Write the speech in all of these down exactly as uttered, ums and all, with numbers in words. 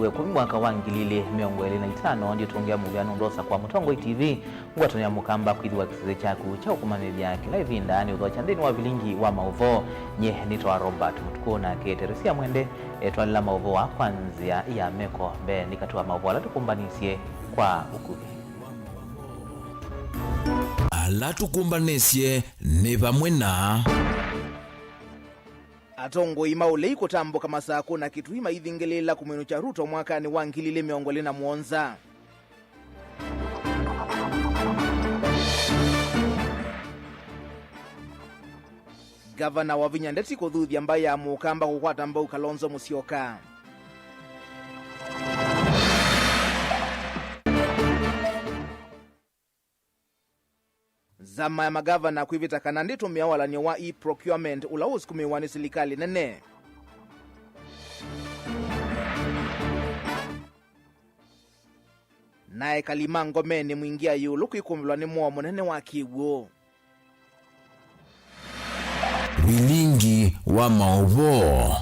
We kũmi mwaka wa ngili ilĩ mĩongo ĩlĩ na itano, ndiũtũngĩa mũvea nũndũ wa ũsakũa Mũtongoi T V, ngwatanĩo ya Mũkamba kwĩthĩwa kĩsese kyaku kya ũkũmanyĩthya kĩla ĩvinda nĩ ũthokya nthĩnĩ wa vilingi wa maũvoo. Nyie nĩtawa Robert Mũtukũ, nake Teresia Mwende etwalĩla maũvoo aa kwa nzĩa ya meko. Mbeenĩ, katĩ wa maũvoo ala tũkũmbanĩsye kwa ũkuvĩ. Ala tũkũmbanĩsye nĩ vamwe na. Atongoi ma ũlei kũtambũka Masakũ na Kitui maithingĩlĩĩla kũmwĩnũkya Ruto mwakanĩ wa ngili ilĩ mĩongo ĩlĩ na mũonza. Ngavana Wavinya Ndeti kũthuthya mbaĩ ya Mũkamba kũkwata mbau Kalonzo Musyoka. Nzama ya magavana kwĩvĩta kana ndĩtũmĩa walany'o wa e-procurement ũla ũsukumĩĩwa nĩ silikalĩ nene. Na ekali ma Ngomenĩ mwingĩa ĩũlũ kwĩkũmbĩlwa nĩ mwoo mũnene wa kĩw'ũ. Vilingi wa maũvoo.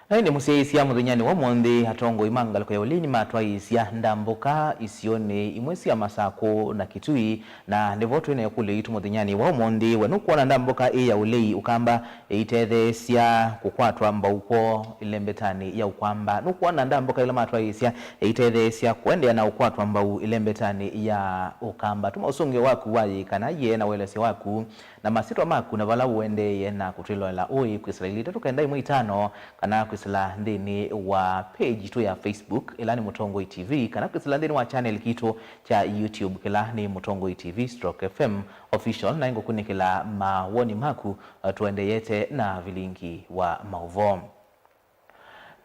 Na ĩndĩ mũsyaĩĩsya mũthenyanĩ wa ũmũnthĩ, atongoi ma ngalĩko ya ũlei nĩmatwaĩĩsya ndambũka isionĩ imwe sya Masakũ na Kitui, na nĩvo twĩ na ĩkũlyo yitũ mũthenyanĩ wa ũmũnthĩ. We nũkwona ndambũka ĩ ya ũlei Ũkamba ĩitetheesya kũkwatwa mbau kwoo ĩlembetanĩ ya Ũkamba? Nũkwona ndambũka ĩla matwaĩĩsya ĩitetheesya kũendeea na ũkwatwa mbau ĩlembetanĩ ya Ũkamba? Tũma ũsũngĩo waku wa yĩĩ kana yĩe na ũelesyo waku na masyĩtwa maku na vala ũendeeye na kũtwĩloela ũĩ kwĩsĩla ilĩ itatũ kenda ĩmwe itano, kana kwĩsĩla nthĩnĩ wa page yitũ ya Facebook, ĩla nĩ Mũtongoi T V, kana kwĩsĩla nthĩnĩ wa channel kitũ kya YouTube, kĩla nĩ Mũtongoi T V stroke F M Official, na ĩngũkunĩkĩla mawoni maku, uh, tũendeete na vilingi wa maũvoo.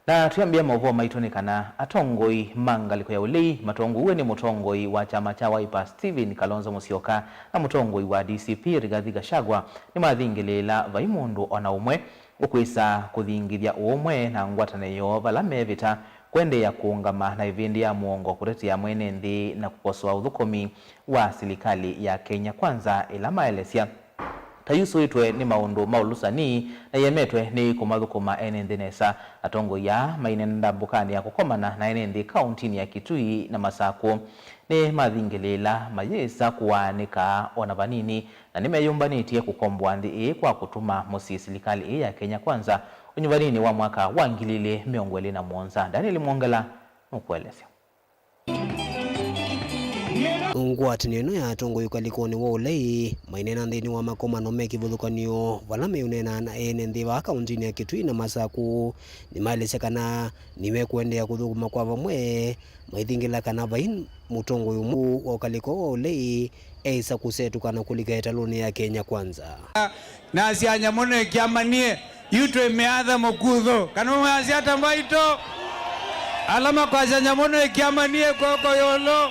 Na twĩambĩa maũvoo maitũ nĩ kana atongoi ma ngalĩko ya ũlei matongoew'e nĩ mũtongoi wa kyama kya Wiper Stephen Kalonzo Musyoka na mũtongoi wa D C P Rigathi Gachagua nĩmathingĩlĩĩla vai mũndũ o na ũmwe ũkwĩsa kũthingithya ũũmwe na ngwatanĩo vala mevĩta kũendeea kũũngama na ĩvĩndĩ ya mũongo kũtetea mwene nthĩ na kũkosoa ũthũkũmi wa silikalĩ ya Kenya Kwanza, ĩla maelesya ta yusũĩtwe nĩ maũndũ ma ũlũsani na ĩemetwe nĩ kũmathũkũma ene nthĩ nesa. Atongoi aa maineena ndambũkanĩ ya kũkomana na ene nthĩ kaũntinĩ ya Kitui na Masakũ nĩmathingĩlĩĩla mayĩsa kũaanĩka o na vanini, na nĩmeyũmbanĩtye kũkomboa nthĩ ĩĩ kwa kũtũma mũsyĩ silikalĩ ĩĩ ya Kenya Kwanza ũnyuvaninĩ wa mwaka wa ngili ilĩ mĩongo ĩlĩ na mũonza. Daniel Mwongela nũkũelesya. Ngwatanĩo ĩno ya atongoi ũkalĩkonĩ wa ũlei maineena nthĩnĩ wa makomano me kĩvathũkany'o vala meũneena na ene nthĩ vaa kaũntinĩ ya Kitui na Masakũ. Nĩmaelesya kana nĩmekũendeea kũthũkũma kwa vamwe maithingĩla kana vai mũtongoi ũmwe wa ũkalĩko wa ũlei eĩsa kũsetũka na kũlika ĩtalũnĩ ya Kenya Kwanza. Nasya nyamũ nĩkĩamanie, yu twĩ mĩatha mũkuthũ. Kana mwasya ata mbaitũ? Ala makwasya nyamũ nĩkĩamanie kw'oko ĩũlũ.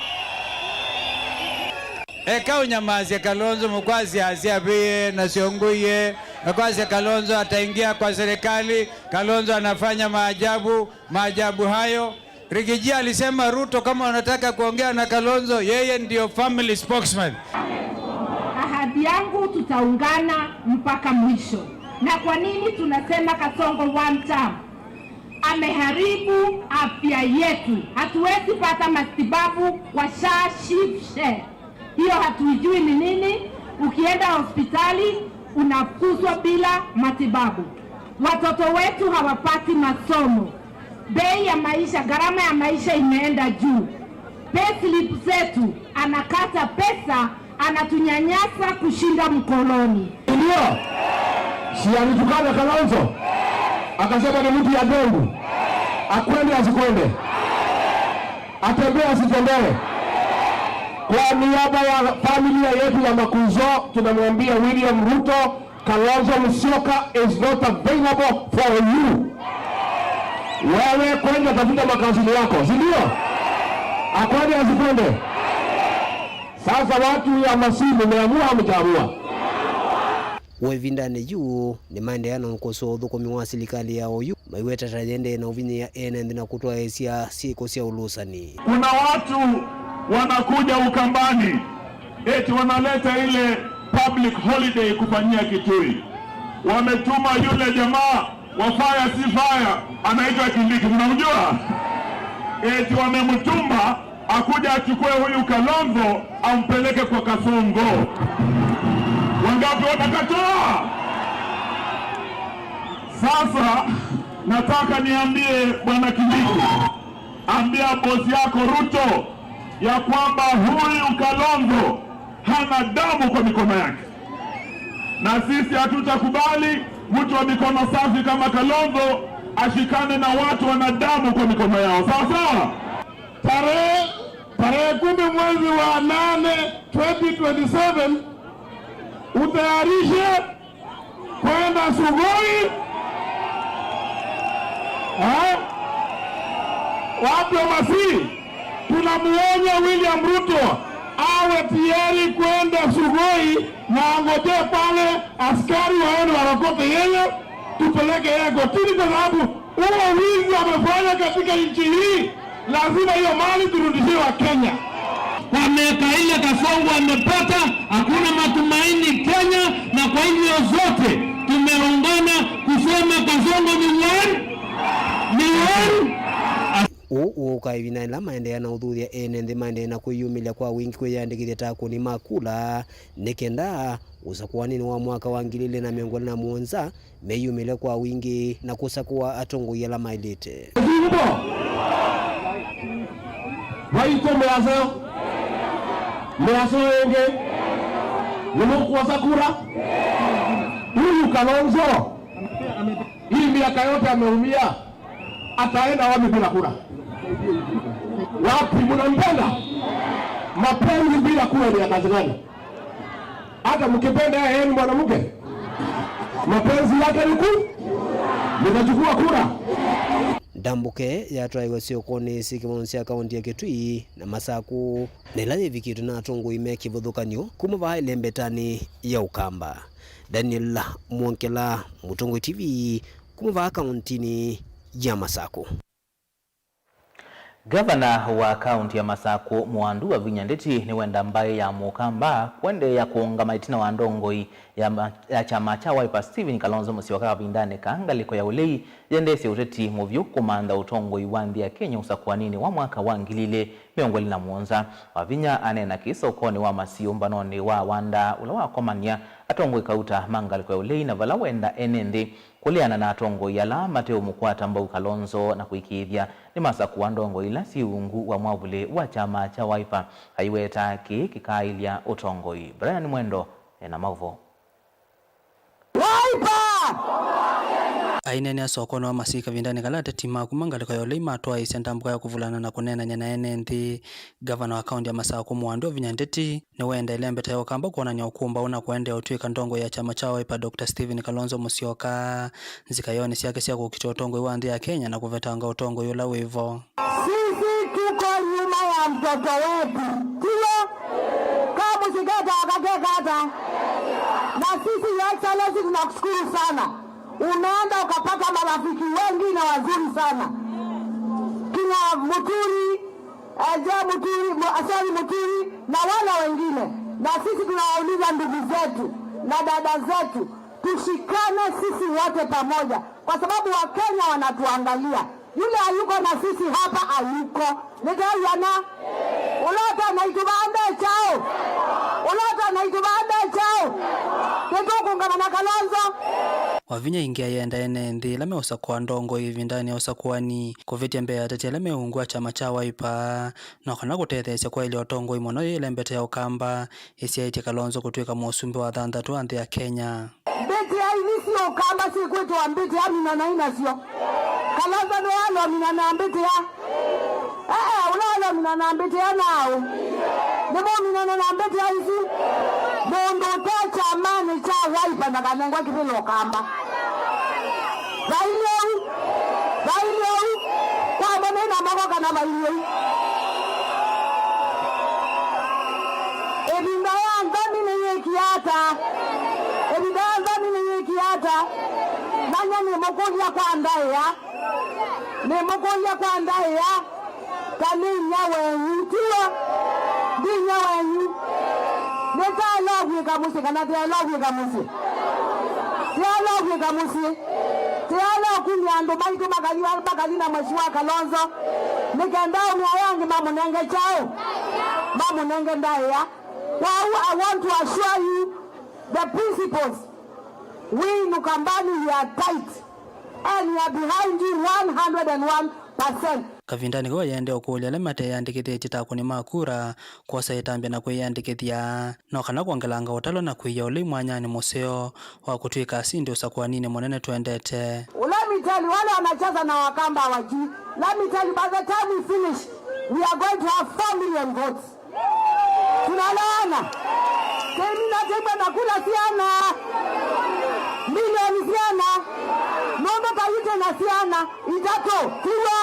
Eka ũnyamasye Kalonzo mũkwasya asyavĩe na syongũie. Makwasya Kalonzo ataingia kwa serikali. Kalonzo anafanya maajabu. Maajabu hayo. Rigiji alisema, Ruto, kama unataka kuongea na Kalonzo, yeye ndio family spokesman. Ahadi yangu, tutaungana mpaka mwisho. Na kwa nini tunasema Kasongo one term? Ameharibu afya yetu. Hatuwezi pata matibabu kwa SHA, SHIF, SHE. Hiyo hatuijui ni nini. Ukienda hospitali, unafukuzwa bila matibabu. Watoto wetu hawapati masomo. Bei ya maisha, gharama ya maisha imeenda juu. Payslip zetu, anakata pesa, anatunyanyasa kushinda mkoloni. Ndio. Si alitukana Kalonzo? Akasema ni mtu ya dengu. Akwende asikwende? Atembee asitembee? Kwa niaba ya familia yetu ya Makuzo, tunamwambia William Ruto, Kalonzo Musyoka is not available for you. Wewe kwenda tafuta makazini yako, si ndio? Akwende asikwende? Sasa watu ya Masii, mmeamua, hamjaamua? Kwa ĩvindanĩ yu, nĩmaendeea na ũkosoa ũthũkũmi wa silikalĩ ya oyu, maiweta ta yendee na ũvinyĩĩa ene nthĩ na kũtwaĩĩsya syĩko sya ũlũsani. Kuna watu wanakuja Ukambani, eti wanaleta ile public holiday kufanyia Kitui. Wametuma yule jamaa wa fire si fire, anaitwa Kindiki, mnamjua? Eti wamemtuma akuja achukue huyu Kalonzo ampeleke kwa Kasongo. Wangapi watakataa? Sasa nataka niambie Bwana Kindiki, ambia bosi yako Ruto ya kwamba huyu Kalonzo hana damu kwa mikono yake, na sisi hatutakubali mtu wa mikono safi kama Kalonzo ashikane na watu wana damu kwa mikono yao. Sawa sawa? Tarehe, tarehe kumi mwezi wa nane twenty twenty-seven, utayarishe kwenda Sugoi. Eh? Watu wa Masii, tunamuonya William Ruto awe tayari kwenda Sugoi na angoje pale askari waende warokote yeye, tupeleke yeye kotini, kwa sababu huo wizi amefanya katika nchi hii, lazima hiyo mali turudishiwe Wakenya. Kwa miaka ile Kasongo amepata, hakuna matumaini Kenya, na kwa hivyo zote tumeungana kusema Kasongo ni one, ni one. Ũũ ũũka ĩvinda ĩla maendeea na ũthuthya ene nthĩ maendeee na kwĩyumĩlya kwa wingĩ kwĩyandĩkĩthya ta akũni ma kula, nĩ kenda ũsakũanĩnĩ wa mwaka wa ngili ilĩ na mĩongo ĩlĩ na mũonza meyumĩle kwa wingĩ na kũsakũa atongoi ala maĩlĩte. Vimbo. Vaitũ mĩaso. Mĩaso ĩngĩ. Nĩmũkwosa kura? Huyu Kalonzo, hii miaka yote ameumia, ataenda wapi bila kura? Wapi? Mnampenda? Mapenzi bila kura ni ya kazi gani? Hata mkipenda yeye ni mwanamke, mapenzi yake ni ku, mtachukua kura. Ndambũke yatwaĩwe syokonĩ syĩ kĩvonĩ sya kaũntĩ ya Kitui na Masaku, na ĩla yĩvikĩtwe na atongoi me kĩvathũkany'o kuma vaa ĩlembetanĩ ya Ũkamba. Daniel Mwongela, Mũtongoi T V, kuma vaa kaũntĩnĩ ya Masaku. Ngavana wa kaũntĩ ya Masaku, Mwandu Wavinya Ndeti, nĩwenda mbaĩ ya Mũkamba kũendeea kũũngama ĩtina wa ndongoi ya ma-, ya kyama kya Wiper Stephen Kalonzo Musyoka kavindanĩ ka ngalĩko ya ũlei yendeesye ũteti mũvyũ kũmantha ũtongoi wa nthĩ ya Kenya ũsakũanĩnĩ wa mwaka wa ngili ilĩ mĩongo ĩlĩ na mũonza. Wavinya aneena kĩĩ sokonĩ wa Masiũ mbanonĩ wa Wanda ũla wakomany'a atongoi kauta ma ngalĩko ya ũlei na vala wenda ene nthĩ kũleana na atongoi ala mateũmũkwata mbau Kalonzo na kũĩkĩĩthya nĩmasakũa ndongoi ila syĩ ungu wa mwavulĩ wa kyama kya Wiper. Aiweta kĩĩ kĩkaaĩlya ũtongoi. Brian Mwendo ena maũvoo. Wiper! Aineenea sokonĩ wa Masiũ kavindanĩ kala ateti ma kuma ngalĩko ya ũlei matwaĩĩsya ndambũka ya kũvulana na kũneenany'a na ene nthĩ, ngavana wa kaũntĩ ya Masaku Mwandu Wavinya Ndeti nĩwenda ĩlembeta ya Ũkamba kwonany'a ũkũmbaũ na kũendeea ũtw'ĩka ndongoi ya kyama kya Wiper Doctor Stephen Kalonzo Musyoka nzikayonĩ syake sya kũkita ũtongoi wa nthĩ ya Kenya na kũvetanga ũtongoi ũla wĩ vo. Sisi tuko nyuma ya mtoto wetu, sio? Kama msiketa akakekata. Na sisi, Your Excellency, tunakushukuru sana. Umeenda ukapata marafiki wengi na wazuri sana. Kina Muturi, eh, Joe Muturi, Mu-, sorry, Muturi na wale wengine. Na sisi tunawauliza ndugu zetu na dada zetu, tushikane sisi wote pamoja, kwa sababu Wakenya wanatuangalia. Yule hayuko na sisi hapa hayuko. Nĩtwĩw'ana? Ũla ũtonya itũvande kyaũ? Ũla ũtonya itũvande kyaũ? Nĩtũkũngama na Kalonzo. Wavinya ĩngĩ ayenda ene nthĩ ĩla meũsakũa ndongoi ĩvindanĩ ya ũsakũani kũvĩtya mbee ya ateti ala me ungu wa kyama kya Wiper, no kana kũtetheesya kwaĩlya ũtongoi mũno yĩ ĩlembeta ya Ũkamba ĩsyaĩtye Kalonzo kũtw'ĩka mũsumbĩ wa thanthatũ wa nthĩ ya Kenya. Mbĩtĩa ithi syĩ Ũkamba syĩkwĩtwa mbĩtĩa, minanai nasyo. Kalonzo nĩwalomina na mbĩtĩa. Ee, ũla walomina na mbĩtĩa naũ? Nĩmũminana na mbĩtĩa isu. Mũndũ ũte kyamanĩ kya Wiper ndakanengwe kĩvĩla Ũkamba. Vailye ũu. Vailye ũu. Kwa mbonei na moko kana vailye ũu. Ĩvinda ya nthoni nĩyĩkie ata? Ĩvinda ya nthoni nĩyĩkie ata? Nany'e nĩmũkũlya kwa ndaĩa. Nĩmũkũlya kwa ndaĩa. Ta nĩ inyia wenyu, tiw'o? Ndi inyia wenyu. Nĩtaĩle ũvw'ĩka mũsyĩ kana tĩaĩle ũvw'ĩka mũsyĩ? Tĩala ũvika mũsyĩ. Tĩala ũkumya andũ maitũ makathi, makathi na Mheshimiwa Kalonzo. Nĩ kenda aũme aya angĩ mamũnenge kyaũ? Mamũnenge ndaĩa. Kwoou, I want to assure you, the principals, we in Ukambani, we are tight and we are behind you one hundred and one percent. Kavindanĩ kau aendee ũkũlya ala mateyĩandĩkĩthĩtye ta akũni ma kura kwosa ĩtambya na kwĩyĩandĩkĩthya, no kana kwongelanga ũtalo na kwĩia ũlei mwanyanĩ mũseo wa kũtw'ĩka asindi ũsakũaninĩ mũnene twendete. Let me tell you, wale wanacheza na Wakamba hawajui. Let me tell you, by the time we finish, we are going to have four million votes. Tunaelewana? Tena na tena na kula siana. Milioni siana. Nũndũ Kayute na siana itatũ, tiw'o?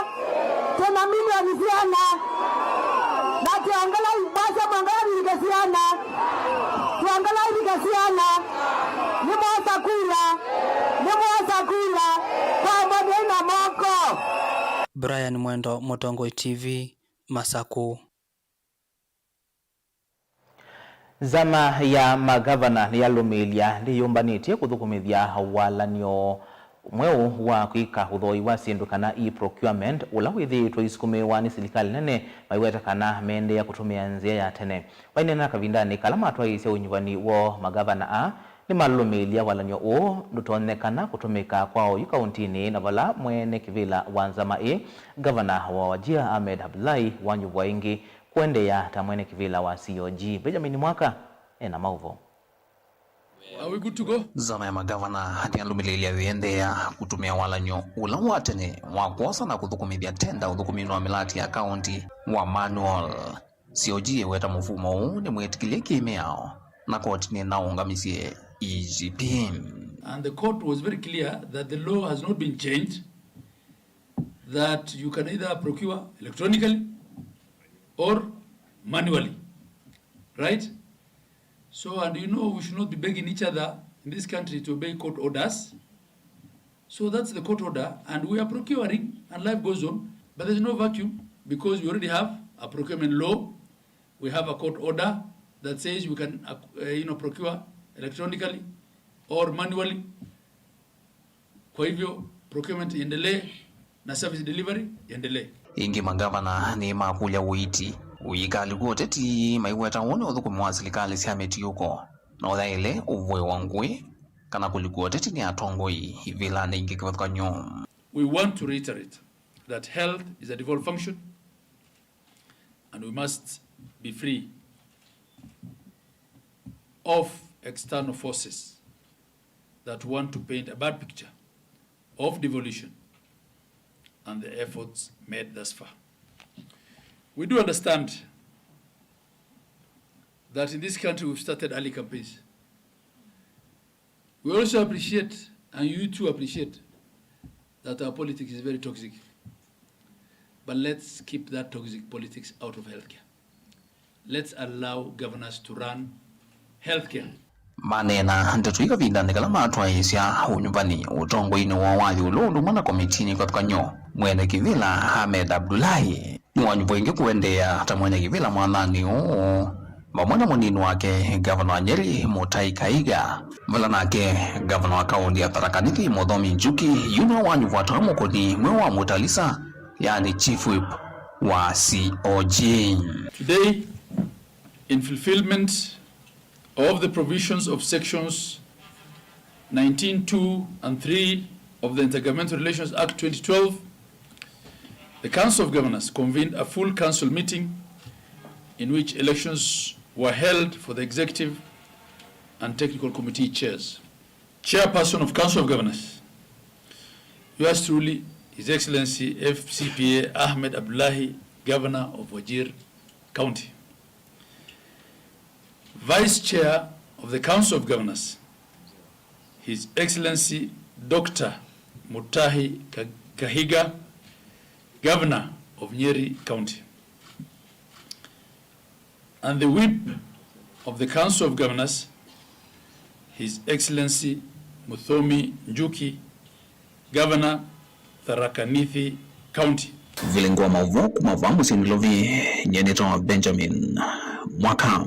Tena milioni siana. Na tiongela basi, mwongela vilike siana. Tiongela vilike siana. Nĩ mwosa kula. Nĩ mwosa kula. Kwa mboni na moko. Brian Mwendo, Mũtongoi T V, Masakũ. Nzama ya magavana nĩyalũmĩĩlya ndĩyũmbanĩtye kũthũkũmĩthya walan'yo mweũ wa kwĩka ũthooi wa syĩndũ kana e-procurement, ũla wĩthĩĩtwe ũisukumĩĩwa nĩ silikalĩ nene, maiweta kana meendeea kũtũmĩa nzĩa ya tene. Maineena kavindanĩ kala matwaĩĩsya ũnyuvani woo, magavana aa nĩmalũlũmĩĩlya walan'yo ũũ ndũtonyekana kũtũmĩka kwa oyu kauntinĩ, na vala mwene kĩvĩla wa nzama ĩĩ, ngavana wa Wajir Ahmed Abdullahi wanyuvwa ĩngĩ kũendeea ta mwene kĩvĩla wa C O G. Benjamin Mwaka ena maũvoo. Are we good to go? Nzama ya magavana nĩyalũmĩlĩĩlya ĩendeea kũtũmĩa walan'yo ũla wa tene wa kwosa na kũthũkũmĩthya tenda ũthũkũminĩ wa mĩlatĩ ya kaunti wa manual. C O G ĩweta mũfumo ũũ nĩ mwĩtĩkĩlye kĩ-mĩao na koti nĩnaũngamisye E G P. And the court was very clear that the law has not been changed, that you can either procure electronically or manually, right? So, and you know, we should not be begging each other in this country to obey court orders. So that's the court order, and we are procuring, and life goes on. But there's no vacuum, because we already have a procurement law. We have a court order that says we can, uh, uh, you know, procure electronically or manually. Kwa hivyo, procurement iendelee na service delivery iendelee. Ĩngĩ, magavana nĩmakũlya ũiiti ũikali kwa ũteti, maiweta ũũ nĩ ũthũkũmi wa silikalĩ sya mĩtiũko na ũyaĩle ũvũĩwa ngũĩ kana kũlikwa ũteti nĩ atongoi ivĩlanĩ ingĩ kĩvathũkany'o. We want to reiterate that health is a devolved function and we must be free of external forces that want to paint a bad picture of devolution and the efforts made thus far. We do understand that in this country we've started early campaigns. We also appreciate, and you too appreciate, that our politics is very toxic. But let's keep that toxic politics out of healthcare. Let's allow governors to run healthcare. Maneena ndeto ii kavindanĩ kala matwaĩĩsya ũnyuvani ũtongoinĩ woo wa ĩũlũ ũndũ ũmwe na komitinĩ kĩvathũkany'o, mwene kĩvĩla Ahmed Abdullahi nĩwanyuvwa ĩngĩ kũendeea ta mwene kĩvĩla mwathanĩ ũũ, vamwe na mũnini wake, ngavana wa Nyeri, Mũtai Kahiga, vala nake ngavana wa kaũnti ya Tharaka Nithi, Mũthomi Njuki, yu nĩwe wanyuvwa ta mũkũni mweũ wa Mutalisa, yani chief whip wa C O G. Today, in fulfillment of the provisions of sections nineteen two and three of the Intergovernmental Relations Act twenty twelve, the Council of Governors convened a full council meeting in which elections were held for the executive and technical committee chairs. Chairperson of Council of Governors, yours truly, His Excellency F C P A Ahmed Abdullahi, Governor of Wajir County. Vice Chair of the Council of Governors, His Excellency Doctor Mutahi Ka-, Kahiga, Governor of Nyeri County. And the Whip of the Council of Governors, His Excellency Muthomi Njuki, Governor, Tharaka Nithi County. Vilingi wa maũvoo kuma vaa mũsyĩ Nairobi, nyie nĩtawa Benjamin Mwaka.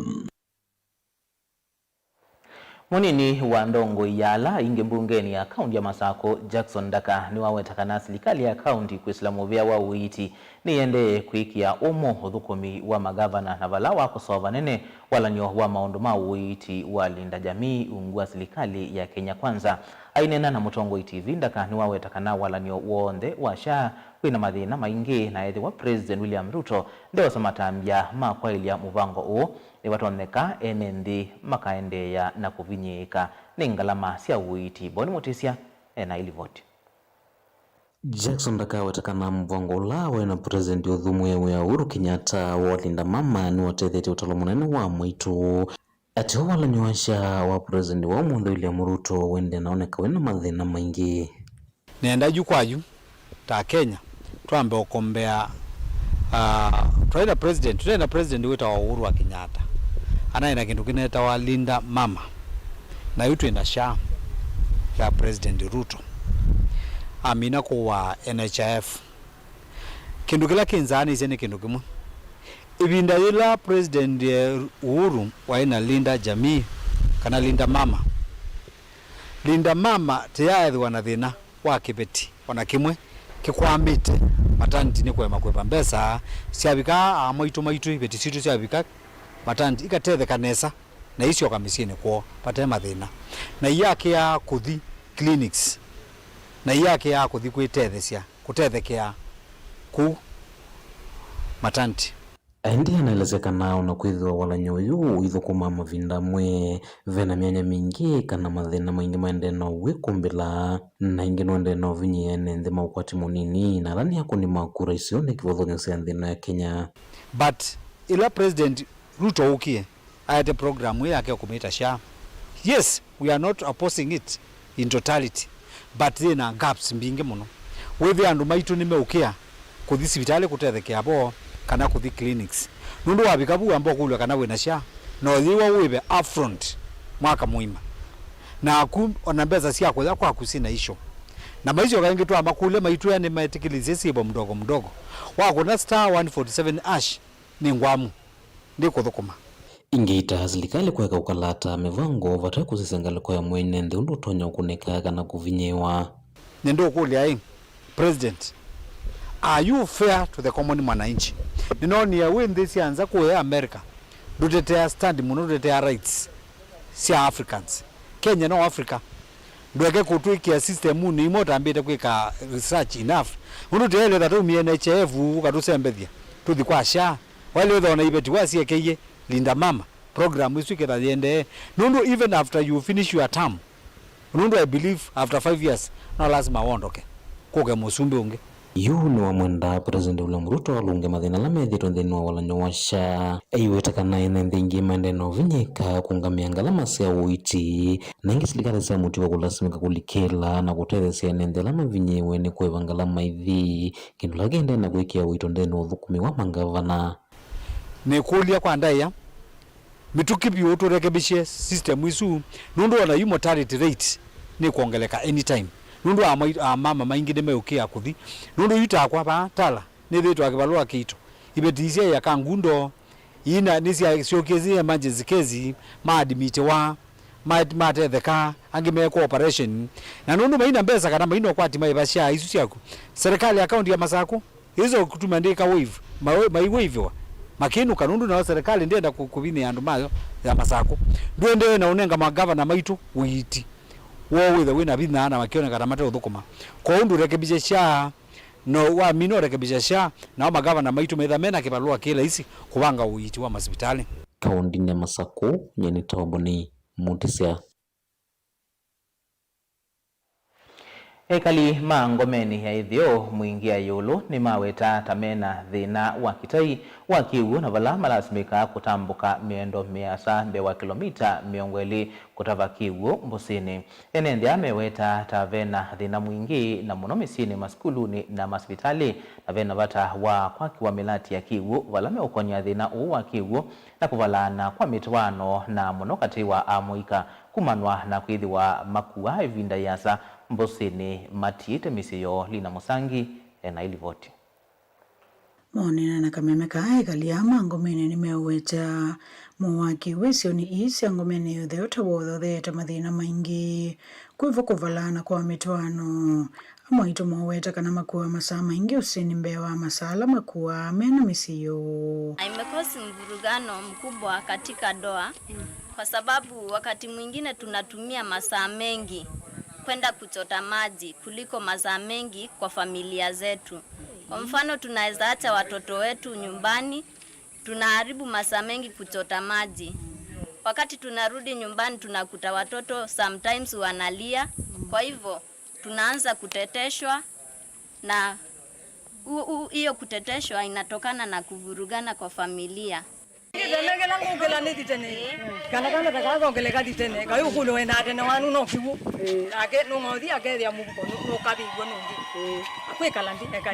Mũnini wa ndongoi ya ala aingĩ mbungenĩ ya kaunti ya Masakũ, Jackson Ndaka, nĩwaweta kana silikalĩ ya kaunti kwĩsĩla mũvĩa wa ũiiti nĩyendee kwĩkĩa ũmũ ũthũkũmi wa magavana na vala wa kũsova nene walan'yo wa maũndũ ma ũiiti wa Linda Jamii ungu wa silikalĩ ya Kenya Kwanza. Aineena na Mũtongoi T V, Ndaka nĩwaweta kana walan'yo w'onthe wa SHA wĩna mathĩna maingĩ, na ethĩwa President William Ruto ndeosa matambya ma kwaĩlya mũvango ũũ, nĩvatonyeka ene nthĩ makaendeea na kũvinyĩĩka nĩ ngalama sya ũiiti. Boni Mũtĩsya ena ĩlivoti. Jackson ndakaweta kana mũvango ũla waĩ na President ũthũmũe wĩa Uhuru Kenyatta wa Linda Mama nĩwatethetie ũtalo mũnene wa mwaitũ. Atĩ ũvalan'yo wa SHA wa President wa ũmũnthĩ William Ruto wendee na oneka wĩna mathĩna maingĩ. Nenda yu kwa yu, ta Kenya, twambe ũkombea, ah, twaĩ na president, tũtaĩ na president wĩtawa Uhuru wa Kenyatta. Anaĩ na kĩndũ kĩnetawa Linda Mama. Na yu twĩ na SHA ya President Ruto. Amina kũwa N H I F. Kĩndũ kĩla kĩnzaanĩsye nĩ kĩndũ kĩmwe. Ĩvinda yĩla President, eh, Uhuru waĩ na Linda Jamii, kana Linda Mama, Linda Mama tĩyaethĩwa na thĩna wa kĩveti o na kĩmwe kĩkwamĩte matanti nĩ kũema kũĩva mbesa. Syavika aa mwaitũ maitũ, iveti sitũ syavika matanti ikatetheka nesa, na isyoka mĩsyĩnĩ kwoo vate mathĩna. Na iyakĩaa kũthi clinics, na iyakĩaa kũthi kwĩtethesya, kũtethekea kũu matanti. Ĩndĩ anaelesya kana o na kwĩthĩwa ũvalan'yo ũyũ ũithũkũma mavinda amwe, ve na myanya mingĩ kana mathĩna maingĩ maendee na ũwĩkũmbĩla, na ĩngĩ nũendee na ũvinyĩĩa ene nthĩ ma ũkwati mũnini, na ala nĩ akũni ma kura isionĩ kĩvathũkany'o sya nthĩ ĩno ya Kenya. But ĩla President Ruto ũkie, aete program ĩĩ yake kũmĩta SHA. Yes, we are not opposing it in totality, but yĩ na gaps mbingĩ mũno. Wĩthĩa andũ maitũ nĩmeũkĩa kũthi sivitalĩ kũtethekea vo kana kũthi clinics. Nũndũ wavika vu wamba ũkũlw'a kana wĩna SHA, na ũyĩwa ũĩve upfront mwaka mũima. Naku ona mbesa sya kũya kwaku syĩna issue. Na maisyoka ĩngĩ twamakũlya maitwĩa nĩmetĩkĩlĩsye syĩvo mdogo mdogo. Wakũna star one forty seven hash nĩ ngwamu. Ndĩkũthũkũma. Ĩngĩ ita silikalĩ kũeka ũkalata mĩvango vate kũsisya ngalĩko ya mwene nthĩ ũndũ ũtonya ũkũnĩka kana kũvinyĩĩwa. Nĩndũkũlya ĩ, President, are you fair to the common mwananchi? Nĩnoonie wĩ nthĩ sya nza kũya America, ndũtetea stand mũno, ndũtetea rights sya Africans. Kenya no Africa. Ndweke kũtwĩkĩa system-unĩ imwe ũtambĩte kwĩka research enough. Ũndũ tĩeleta taumie N H I F ũkatũsembethya tũthi kwa SHA. Waĩle wĩthĩwa na iveti wasyekeie Linda Mama, program ĩsu ĩketha yĩendee. Nũndũ even after you finish your term, nũndũ I believe after five years, no lasima wondoke, kũke mũsumbĩ ũngĩ. Yu nĩwamwenda President William Ruto alũnge mathĩna ala methĩĩtwe nthĩnĩ wa ũvalan'yo wa SHA. Aiweta kana ene nthĩ aingĩ maendee na ũvinyĩĩka kũũngamĩa ngalama sya ũiiti, na ĩngĩ silikalĩ sya mũtuo kũlasimĩka kũlikĩla na kũtetheesya ene nthĩ ala mavinyĩĩwe nĩ kũĩva ngalama ithi, kĩndũ kĩla kĩendee na kwĩkĩa ũito nthĩnĩ wa ũthũkũmi wa mangavana. Nĩkũlya kwa ndaĩa, mĩtũkĩ vyũ tũrekebishe system isu, nũndũ ona yu mortality rate nĩkwongeleka anytime, nũndũ amai-, amama maingĩ nĩmeũkĩa kũthi. Nũndũ yu takwa vaa Tala, nĩthĩĩtwe kĩvalũa kĩito, iveti isyaĩa Kangundo, ina nĩsyasyokie syĩ emergency case, maadmitiwa, ma-, matetheka, angĩ meekwa operation. Na nũndũ maina mbesa kana maina ũkwati maĩva SHA isu syaku, serikali ya kaunti ya Masakũ ĩsa kũtuma ndĩka waive, ma-, maiwaiviwa, makĩnũka, nũndũ nao serikali ndĩenda kũ-, kũvinyĩa andũ mayo ya Masakũ. Ndũendee na ũnenga magavana maitũ ũiiti woo wĩthe wĩna vinya na makĩoneka ta mate ũthũkũma. Kwoou ndũrekebishe SHA, no wamina ũrekebishe SHA, nao magavana maitũ metha mena kĩvalũa kĩ laisi kũvanga ũiiti wa masivitalĩ. Kaũndĩnĩ ya Masakũ, nyie nĩ Toboni Mutisya. Ekali ma ngomenĩ ya ĩtheo mwingĩ ya ĩũlũ nĩmaweta ta mena thĩna wa kĩtai wa kĩw'ũ, na vala malasimĩkaa kũtambũka mĩendo mĩasa mbee wa kĩlomita mĩongo ĩlĩ kũtava kĩw'ũ mbũsĩnĩ. Ene nthĩ aa meweta ta vena thĩna mwingĩ, na mũno mĩsyĩnĩ, masukulunĩ na masivitalĩ, na vena vata wa kwakiwa mĩlati ya kĩw'ũ vala meũkony'a thĩna ũũ wa kĩw'ũ na kũvalaana kwa mĩtwaano, na mũno katĩ wa amũika kumanwa na kwĩthĩwa makua ĩvinda yĩasa mbũsĩnĩ matiĩte mĩsyĩ yoo. Lina Mũsangi ena ĩlivoti. Maonena na kameme kaa, ekali aa ma ngomenĩ nĩmeũweta Mowaki wĩ isionĩ ii sya Ngomeni ũtheo ta wothotheete mathĩna maingĩ, kwĩvo kũvalana kwa mĩtwaano. Amwe aitũ moweta kana makuaa masaa maingĩ ũsĩnĩ mbee wa masaa ala makuaa me na mĩsyĩ yoo. Na imekosi mvurugano mkubwa katika ndoa kwa sababu wakati mwingine tunatumia masaa mengi kwenda kuchota maji kuliko masaa mengi kwa familia zetu. Kwa mfano, tunaweza acha watoto wetu nyumbani, tunaharibu masaa mengi kuchota maji. Wakati tunarudi nyumbani, tunakuta watoto sometimes wanalia. Kwa hivyo, tunaanza kuteteshwa na u-, u-, hiyo kuteteshwa inatokana na kuvurugana kwa familia. Tene kĩla ngũkĩla nĩ thitene. Kana kana ta kathongeleka thitene. Kaĩ ũkũlyo wenda tene wanu no kiw'ũ. Nake nũng'othi akethĩa mũvuko nũ-, nũkavĩiw'e nũngĩ. Akwĩkala nthĩ eka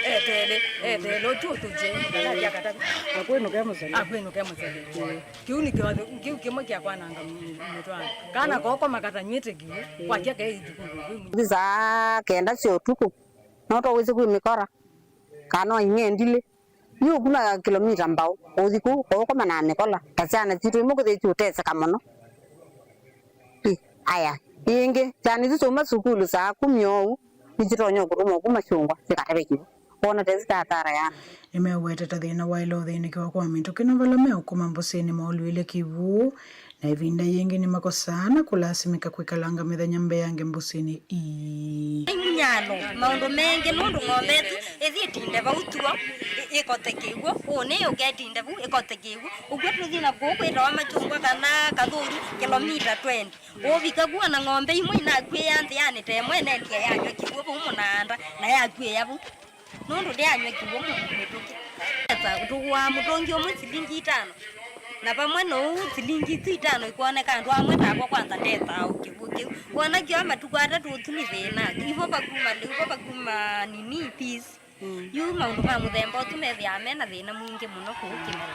etele, etele ũtũ ũtũje. Kana ya katavi. Akwĩnũke mũsele. Akwĩnũke mũsele. Kĩu nĩ kĩwatho, kĩu kĩmwe kya kwananga mĩtwaano. Kana koko makatanywĩte kiw'ũ. Kwakya kaĩ ithukulu. Saa kenda sya ũtukũ. No tũwĩsĩ kwĩ mĩkora. Kana ing'endilĩ. Yu kuma kilomita mbau, ũthi kũu, ũkoma na mĩkola. Ta syana sitũ imwe kũthĩĩsya ũteseka mũno. Ĩ, aya, ĩngĩ, syana isu syauma sukulu saa kumi oou, nĩsitonya kũtũmwa kuma syũngwa, sikatave kiw'ũ. Wona tesi ta athara ya. Nĩmeũwetete thĩna wa ĩla ũthĩnĩkĩwa kwa mĩtũkĩ na vala meũkoma mbũsĩnĩ maũlwĩle kiw'ũ. Na ĩvinda yĩngĩ nĩmakosaa na kũlasimĩka kwĩkalanga mĩthenya mbeange mbũsĩnĩ ii. Nĩ mũnyalo maũndũ mengĩ nũndũ ng'ombe ĩsu ĩthi ĩtinde vau tuo ĩ-, ĩkote kĩw'ũ, ũnĩ ũketinde vau ĩkote kĩw'ũ. Ũkw'o tũthi na kũu kwĩtawa Machungwa kana Kathũri, kilomita twenty. Ũvika kuo na ng'ombe imwe inakw'ĩĩa nzĩanĩ ta ĩmwe ĩnendia yanyw'a kĩw'ũ vau mũnaanda na yakw'ĩĩa vau. Nũndũ ndĩanywa kĩw'ũ mĩtũkĩ. Tũgũaa mũtũngi ũmwe silingi itano. Na vamwe na ũu, silingi isu itano ikwoneka andũ amwe takwa kwanza ndethaa o kĩw'ũ kĩu. Wona kĩoa matukũ atatũ ũsu nĩ thĩna. Ivo vakuma lĩu, vo vakuma nini, peace. Yu maũndũ ma mũthemba ũsu methĩawa me na thĩna mwingĩ mũno kũu Kĩmela.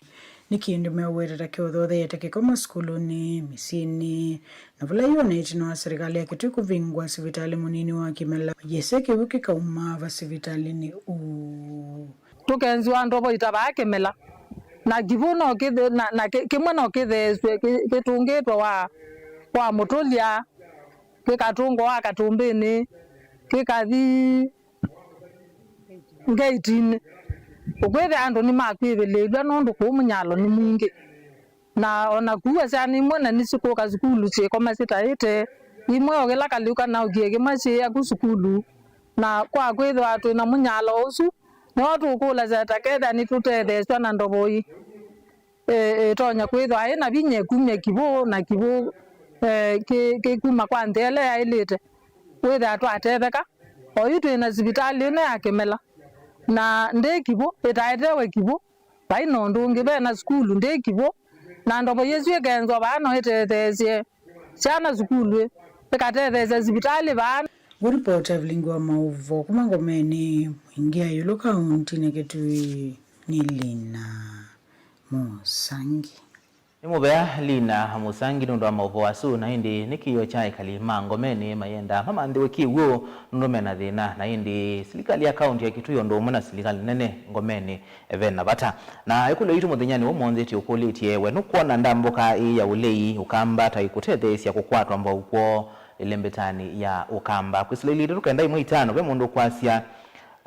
Nĩ kĩndũ meũweta ta kĩũthũthĩĩte kĩko masukulunĩ, mĩsyĩnĩ, na vala yu ona ĩtina wa serikali ya Kitui kũvingũa sivitalĩ mũnini wa Kĩmela, mayĩsĩ kĩw'ũ kĩkauma va sivitalĩnĩ ũũ. Tũkenzĩwa ndovo itavaa Kĩmela, na kĩw'ũ no kĩthe-, na, na kĩ-, kĩmwe no kĩtheesw'e kĩ-, kĩtũngĩtwe wa, wa mũtũlya, kĩkatũngwa wa katũmbĩnĩ, kĩkathi ngetinĩ. Ũkwĩthĩa andũ nĩmakwĩvĩlĩĩlw'a nũndũ kũu mũnyalo nĩ mwingĩ. Na o na kũu syana imwe na nĩsikũka sukulu syĩkoma syĩtaĩte. Imwe o kĩla kalĩu kanaũkie kĩmwe syĩya ku sukulu. Na kwa kwĩthĩwa twĩ na mũnyalo ũsu, nĩw'o tũkũlasya ta kethĩa nĩtũtetheesw'a na ndovo ii. Ĩ-, ĩtonya kwĩthwa ĩ na vinya ĩkumya kĩw'ũ na kĩw'ũ, eh, kĩ-, kĩkuma kwa nthĩ ĩla yaĩlĩte, wĩthĩa twatetheka. Oyu twĩ na sivitalĩ ĩno ya Kĩmela, na ndĩ kĩw'ũ, ĩtaetewe kĩw'ũ, vai na ũndũ ũngĩ, ve na sukulu ndĩ kĩw'ũ, na ndovo yĩsu ĩkenzwa vaa no ĩtetheesye syana sukulu, ĩkatetheesya sivitalĩ vaa. Kũripota Evelyn wa Maũvoo kuma Ngomeni, Mwingi ya ĩũlũ kauntinĩ Kitui, nĩ Lina Mũsangi. Nĩ mũvea Lina Mũsangi nũndũ wa maũvoo asu, na ĩndĩ nĩ kĩĩo kya ekali ma Ngomeni mayenda mamanthĩwe kĩw'ũ nũndũ mena thĩna, na ĩndĩ silikalĩ ya kaunti ya Kitui o ũndũ ũmwe na silikalĩ nene Ngomeni ve na vata. Na ĩkũlyo yitũ mũthenyanĩ wa ũmũnthĩ tũkũlĩtye, we nũkwona ndambũka ĩĩ ya ũlei ũkamba ta ĩkũtetheesya kũkwatwa mbau kwoo ĩlembetanĩ ya ũkamba? Kwĩsĩla ilĩ itatũ kenda ĩmwe itano, ve mũndũ ũkwasya,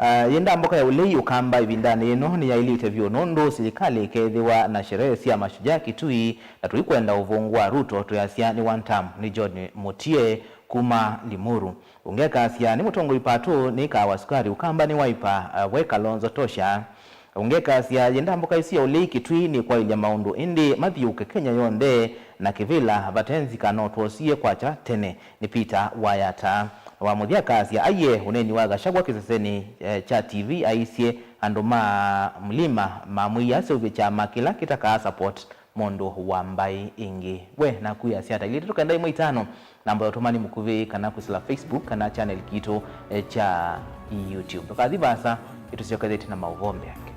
Ah, yĩ ndambũka ya ũlei ũkamba ĩvindanĩ yĩno nĩyaĩlĩte vyũ nũndũ silikalĩ ĩkethĩwa na sherehe sya Mashujaa Kitui, na tũikwenda ũvũngũ wa Ruto twĩasya nĩ one term. Nĩ John Mutie kuma Limuru. Ũngĩ akasya nĩ mũtongoi Pato nĩ kaa wa sukari ũkamba nĩ Wiper, ah, we Kalonzo tosha. Ũngĩ akasya yĩ ndambũka ĩsu ya ũlei Kitui nĩ kwaĩlya maũndũ ĩndĩ mathiũũke Kenya yonthe na kĩvĩla vate nzika no twosie kwakya tene. Nĩ Peter Wayata. Wa mũthya akasya aiee ũneeni wa Gachagua kĩsesenĩ, eh, kya T V aisye andũ ma Mlima mamwĩie aseũvye kyama kĩla kĩtakaa support mũndũ wa mbaĩ ĩngĩ. We naku wĩasya ata? Ilĩ itatũ kenda ĩmwe itano, namba ya ũtũmani mũkuvĩ, kana kwĩsĩla Facebook kana channel kitũ, eh, kya YouTube. Ndũkathi vaasa, ĩtũsyokethete na maũvoo mbeange.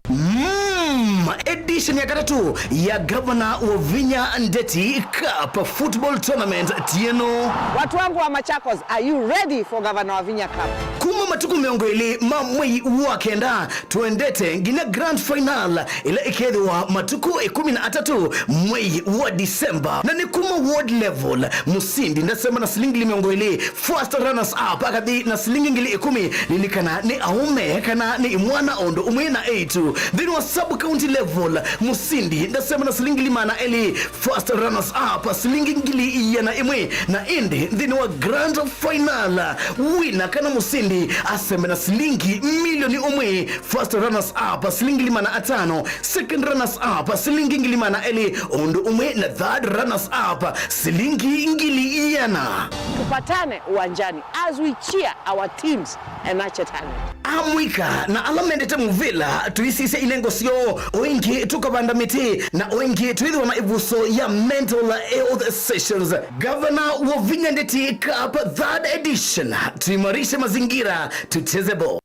Mm, edition Session ya katatũ ya Gavana Wavinya Ndeti Cup Football Tournament ti ĩno. Watu wangu wa Machakos, are you ready for Gavana Wavinya Cup? Kuma matukũ mĩongo ĩlĩ ma mwei wa kenda, tũendete nginya grand final ĩla ĩkethĩwa matukũ ĩkũmi na atatũ mwei wa December. Na nĩ kuma ward level, mũsindi ndasema na silingi ngili mĩongo ĩlĩ, first runners up akathi na silingi ngili ĩkũmi, lilikana nĩ aũme kana nĩ imwana o ũndũ ũmwe na eĩtu. Nthĩnĩ wa sub county level, mũsindi ndasema na silingi ngili maana elĩ, first runners up silingi ngili ĩana ĩmwe, na ĩndĩ nthĩnĩ wa grand final, wina kana mũsindi asembe na silingi milioni ũmwe, first runners up silingi ngili maana atano, second runners up silingi ngili maana elĩ, ũndũ ũmwe na third runners up silingi ngili ĩana. Tupatane uwanjani as we cheer our teams and nurture talent. Amũika na ala mendete mũvĩla, tũisisye ilengo syoo, o ĩngĩ tũkavanda mĩtĩ, na o ĩngĩ twĩthĩwa na ĩvuso ya mental health sessions. Gavana Wavinya Ndeti Cup third edition, tuimarishe mazingira, tucheze ball.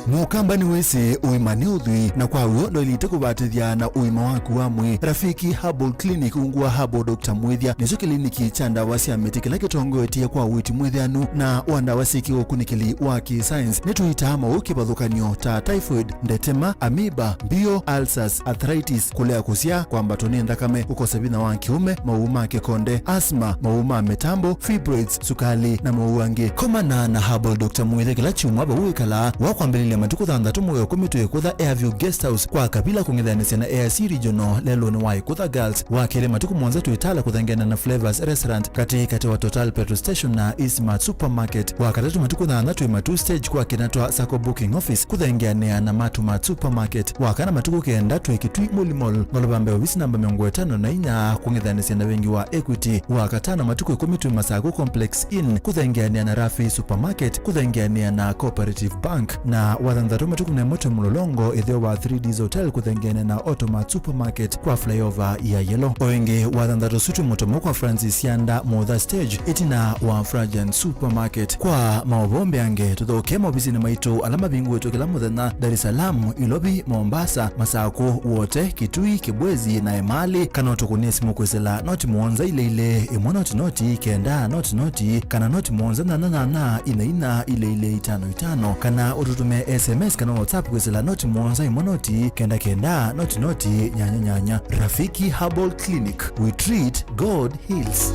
Mũkamba nĩwĩsĩ ũima nĩ ũthwii, na kwa w'o ndwaĩlĩte kũvatĩthya na ũima waku wa mwĩĩ. Rafiki Herbal Clinic, ungu wa Herbal Doctor Mwĩthya, nĩkyo kĩliniki kya ndawa sya mĩtĩ kĩla kĩtongoetye kwa ũiiti mwĩthĩanu na wa ndawa syĩ kĩũkunĩkĩli wa kĩ-science. Nĩtũitaa maũũ kĩvathũkany'o ta typhoid, ndetema, amoeba, mbio, ulcers, arthritis, kũlea kũsyaa, kwambatwa nĩ nthakame, kũkosa vinya wa kĩũme, maũũ ma kĩkonde, asthma, maũũ ma mĩtambo, fibroids, sukali, na maũũ angĩ. Komana na Herbal Doctor Mwĩthya kĩla kyumwa vau wĩkalaa, wa kwambĩlĩlya matukũ thanthatũ mwei wa ĩkũmi twĩ Ĩkũtha Airview Guest House kwa Kavila kũng'ethanĩsya na A I C Regional lelũnĩ wa Ĩkũtha Girls, wa kelĩ matukũ mũonza twĩ Tala kũthengeana na Flavors Restaurant katĩ katĩ wa Total Petrol Station na Eastmart Supermarket, wa katatũ matukũ thanthatũ twĩ Matuu Stage kwa kĩna twa Sacco Booking Office kũthengeanĩa na Matumart Supermarket, wa kana matukũ kenda twĩ Kitui Muli Mall, ngolova mbee ovisi namba mĩongo ĩtano na inya kũng'ethanĩsya na vengi wa Equity, wa katano matukũ ĩkũmi twĩ Masaku Complex Inn kũthengeanĩa na Rafi Supermarket kũthengeanĩa na Cooperative Bank, na wa thanthatũ matukũ na ĩmwe twĩ Mũlolongo ĩtheo wa Three Ds Hotel kũthengeanĩa na Automart Supermarket kwa flyover ya Yellow. O ĩngĩ, wa thanthatũ ũsu twĩ Mũtomo kwa Francis Yanda Motha Stage ĩtina wa Frajan Supermarket. Kwa maũvoo mbeange, tũthokee maovisinĩ maitũ ala mavingũĩtwe kĩla mũthenya, Dar es Salaam, Ilovi, Mombasa, Masaku, Wote, Kitui, Kibwezi na Emali, kana ũtũkũnĩe simũ kwĩsĩla noti mũonza ilĩ ilĩ, ĩmwe noti noti, kenda noti noti, kana noti mũonza nyanya nyanya, ina ina, ilĩ ilĩ, itano itano, kana ũtũtũmĩe S M S kana WhatsApp kwĩsĩla noti mũonza, ĩmwe noti, kenda kenda, noti noti, nyanya nyanya. Rafiki Herbal Clinic, we treat, God heals.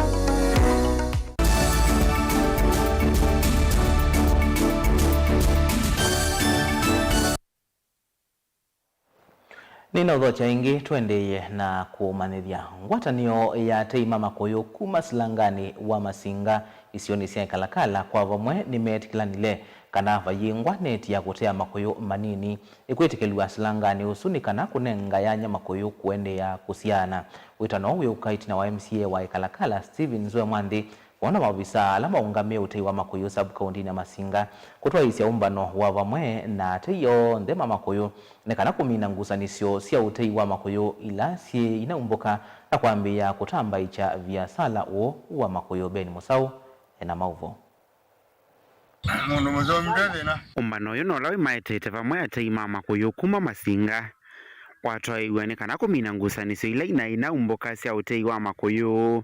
Nĩnaũthokya ĩngĩ, tũendeeye na kũmanyĩthya. Ngwatanĩo ya atei ma makũyũ kuma Silanganĩ wa Masinga isionĩ sya Ĩkalakala kwa vamwe nĩmeetĩkĩlanile kana vayĩngwa neti ya kũtea makũyũ manini ĩkwĩtĩkĩlw'a Silanganĩ ũsu nĩ kana kũnenga yanya makũyũ kũendeea kũsyaana. Wĩtano ũũ wĩũka ĩtina wa M C A wa Ĩkalakala, Stephen Nzue Mwanthi, vamwe na maovisaa ala maũngamĩe ũtei wa makũyũ sub-kaũntinĩ ya Masinga kũtwaĩĩsya ũmbano wa vamwe na atei onthe ma makũyũ nĩ kana kũmina ngusanĩsyo sya ũtei wa makũyũ ila syĩ inaumbũka na kwambĩĩa kũtambaĩkya viasala ũũ wa makũyũ. Ben Mũsaũ ena maũvoo. Mũndũ mũsomi nde thĩna. Ũmbano ũyũ no ũla wĩmaetete vamwe atei ma makũyũ kuma Masinga watwaĩiw'e nĩ kana kũmina ngusanĩsyo ila inaĩ inaumbũka sya ũtei wa makũyũ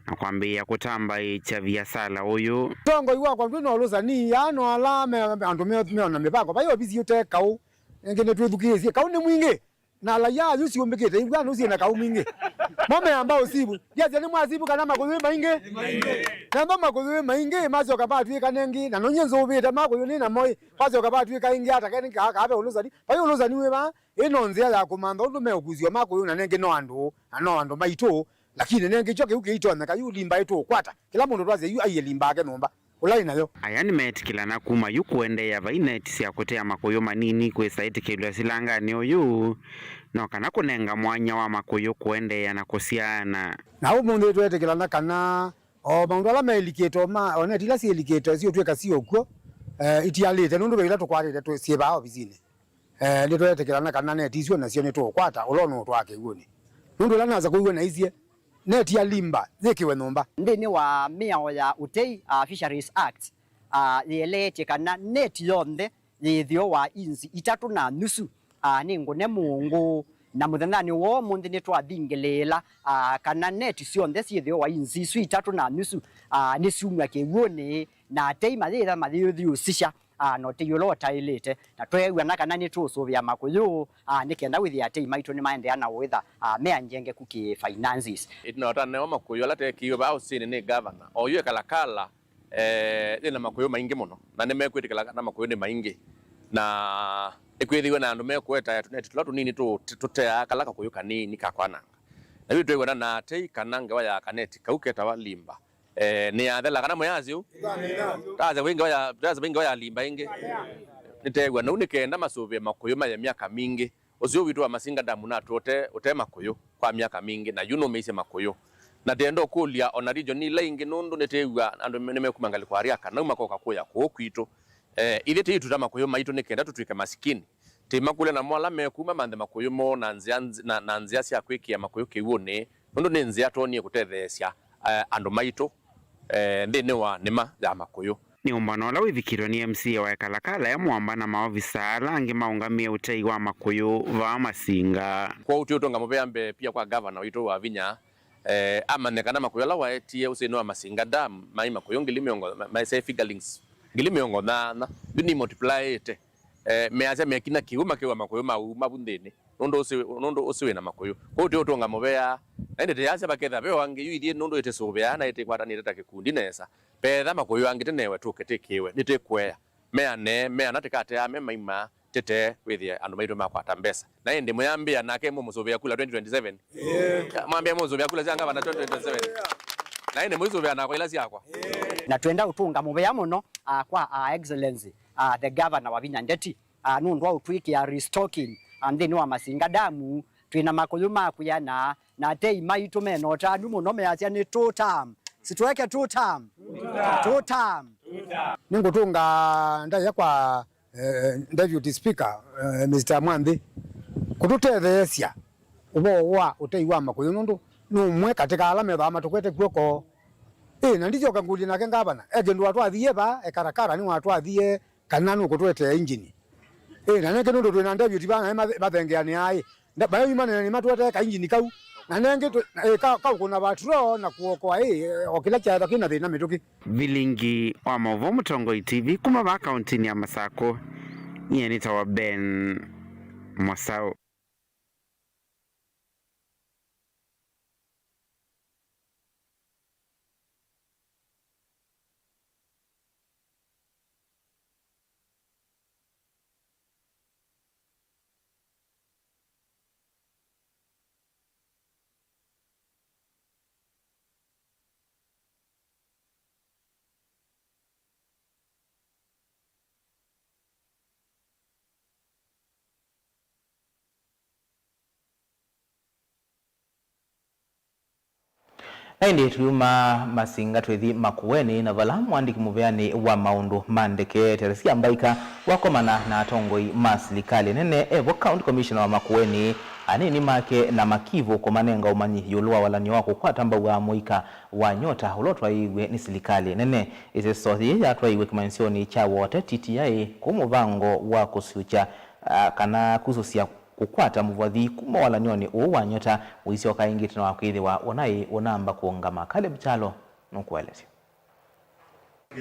na kwambĩĩa kũtambaĩĩkya viasala ũyũ. Tongoi wakwa ndwĩ na ũlũsani, aa no ala me, andũ me, meona mĩvango. Vai ovisi ũte kaũ, ĩngĩ nĩtwĩthukĩĩsye. Kaũ nĩ mwingĩ, na alaia ayu syũmbĩkĩte, ĩw'a nũ syĩ na kaũ mwingĩ. Mo meamba ũsivu. Ndiasya nĩ mwasivu kana makũyũ ĩ maingĩ? Namba makũyũ ĩ maingĩ, masyoka vatw'ĩka nengĩ, na nonyie nzũvĩte makũyũ nĩ namo ĩ, kwasyoka vatw'ĩka ĩngĩ ata kenĩ kaa, kaa ve ũlũsani. Vai ũlũsani wĩ vaa. Ĩĩ no nzĩa ya kũmantha ũndũ meũkusyw'a makũyũ, na nengĩ no andũ, na no andũ maitũ, lakini nengĩ kyo kĩu kĩitonyeka, yu limba ĩtũũkwata. Kĩla mũndũ twasya yu aiye limba yake nyũmba, ũla ĩ nayo. Aya nĩmeetĩkĩlana kuma yu kũendeea vai neti sya kũtea makũyũ manini kwĩsa ĩtĩkĩlw'a Silanganĩ ũyũ, no kana kũnenga mwanya wa makũyũ kũendeea na kũsyaana. Na ũmũnthĩ tweetĩkĩlana kana o maũndũ ala melikĩte, o ma, o neti ila syĩlikĩte siũtw'ĩka siũkw'o, eh, itialĩte, nũndũ ve ila tũkwatĩte twĩ syĩ vaa ovisinĩ. Eh, nĩtweetĩkĩlana kana neti isu nasyo nĩtũũkwata ũla ũnũũtwaa kĩw'ũnĩ. Nũndũ ĩla nasa kũiw'a naisye, neti ya limba yĩkĩwe nyũmba. Nthĩnĩ wa mĩao ya ũtei, ah, Fisheries Act, ah, yĩeleetye kana neti yonthe yĩthĩo wa inzi itatũ na nusu Ah, nĩ ngũne mũũngũ, na mũthenyanĩ wa ũmũnthĩ nĩtwathingĩlĩĩla, ah, kana neti syonthe syĩthĩwe wainzi isu itatũ na nusu, ah, nĩsyumw'a kĩw'ũnĩ, na atei mayĩtha mayĩũthiũsisya, ah, na ũtei ũla ũtaĩlĩte, na tweew'ana kana nĩtũũsũvĩa makũyũ, ah, nĩ kenda wĩthĩa atei maitũ nĩmaendeea na ũĩtha, ah, me anjengeku kĩ finances. Ĩtina wa ũtanewa makũyũ ala teekiwe vaa ũsĩnĩ nĩ ngavana, oyu e Kalakala, eh, yĩna makũyũ maingĩ mũno, na nĩmekwĩtĩkĩla kana makũyũ nĩ maingĩ, na nĩkwĩthĩwe na andũ mekũetae tũneti tũla tũnini tũ-, tũteaa kala kakũyũ kanini ka kwananga. Na yu twĩw'ana na atei kana ngewa ya kaneti kau ketawa Limba, eh, nĩyathela kana mwĩasyo. Tase vai ngewa ya, tase vai ngewa ya Limba ĩngĩ. Nĩteew'a nau nĩ kenda masũvĩe makũyũ maye myaka mingĩ. Ũseo witũ wa Masinga Dam natũ ũte, ũte makũyũ kwa myaka mingĩ, na yu nũmĩisye makũyũ. Na tĩenda ũkũlya ona region ila ingĩ, nũndũ nĩtĩĩw'a andũ me-, nĩmekuma ngalĩko arĩa kana makoka kũya kũũ kwitũ. Eh, ithyĩ tĩituta makũyũ maitũ nĩ kenda tũtw'ĩke masikini. Tĩmakũlya namo ala mekuma manthe makũyũ moo na nzĩa nz-, na, na nzĩa sya kwĩkĩa makũyũ kĩw'ũnĩ, nũndũ nĩ nzĩa twonie kũtetheesya, eh, andũ maitũ, eh, nthĩnĩ wa nĩma ya makũyũ. Nĩ ũmbano ũla wĩvikĩtwe nĩ M C A wa Kalakala e Mwamba na maovisa ala angĩ maũngamĩe ũtei wa makũyũ vaa Masinga. Kwoou twĩũtũnga mũvea mbee pia kwa gavana witũ Wavinya, eh, amanye kana makũyũ ala waetie ũsĩnĩ wa Masinga Dam maĩ makũyũ ngili mĩongo, ma-, maĩ fingerlings ngili mĩongo nyanya, yu nĩ multiplyĩte. Eh, measya mekina kĩw'ũ makew'a makũyũ mau mavu nthĩnĩ, nũndũ ũsĩ, nũndũ ũsĩ wĩna makũyũ. Kwoou tũũtũnga mũvea, na ĩndĩ tĩyasya vakethĩa ve o angĩ, yu ithyĩ nũndũ ĩtĩsũvĩaa na ĩtĩkwatanĩte ta kĩkundi nesa, petha makũyũ angĩ tĩnewe tũke tĩkĩwe, nĩtĩkũea. Meane, meana tĩkateaa me maima, tĩtee wĩthĩe andũ maitũ makwata mbesa. Na ĩndĩ mũyambĩa nake mũmũsũvĩa kula twenty twenty-seven. Mwambĩa mũsũvĩa kula sya ngavana twenty twenty-seven. Na ĩndĩ mũisũvĩa nakwa ila syakwa. Na twenda ũtũnga mũvea mũno, ah, kwa, ah, Excellency, ah, the Governor Wavinya Ndeti, ah, nũndũ wa ũtwĩkĩa restocking, ah, nthĩnĩ wa Masinga Dam. Twĩna makũyũ ma kwĩana, na atei maitũ mena ũtanu mũno measya nĩ two term. Situeke two term? Two term. Nĩngũtũnga ndaĩa kwa, eh, Deputy Speaker, eh, Mister Mwanthi, kũtũtetheesya ũvoo wa ũtei wa makũyũ, nũndũ nĩ ũmwe katĩ ka ala methĩawa matũkwete kw'oko. Ĩ, na ndisyoka ngũlye nake ngavana, e kĩndũ watwathie vaa, e Kalakala nĩwatwathie kana nũkũtũetea injini. Ĩ, na nĩngĩ nũndũ twĩ na David vaa, naĩ mathe-, mathengeanĩaa, ĩ, nda-, maĩ manene nĩmatũetee ka injini kau. Na nengĩ twĩ, ĩ, ka-, kaũkũna patrol na kũokoa, ĩ, o kĩla kyaetha kĩna thĩna mĩtũkĩ. Vilingi wa maũvoo Mũtongoi T V kuma vaa kauntinĩ ya Masakũ, nyie nĩtawa Ben Mosau. Na ĩndĩ tũyuma Masinga twĩthi Makueni, na vala mũandĩki mũvĩanĩ wa maũndũ ma ndeke Teresia Mbaika wakomana na atongoi ma silikalĩ nene e vo County Commissioner wa Makueni, anini make na makivu kũmanenga ũmanyi ĩũlũ wa walany'o wa kũkwata mbau wa mũika wa Nyota ũla ũtwaĩĩw'e nĩ silikalĩ nene. Ĩseso yĩĩ yatwaiwe kĩmanyĩsyonĩ kya Wote T T I kũu mũvango wa kũsyũkya, ah, kana kusũsya kũkwata mũvothi kuma walany'onĩ ũũ wa Nyota ũisyoka ĩngĩ ĩtina wa kwĩthĩwa ũnaĩ ũnamba kũũngama. Caleb Kyalo nũkũelesya.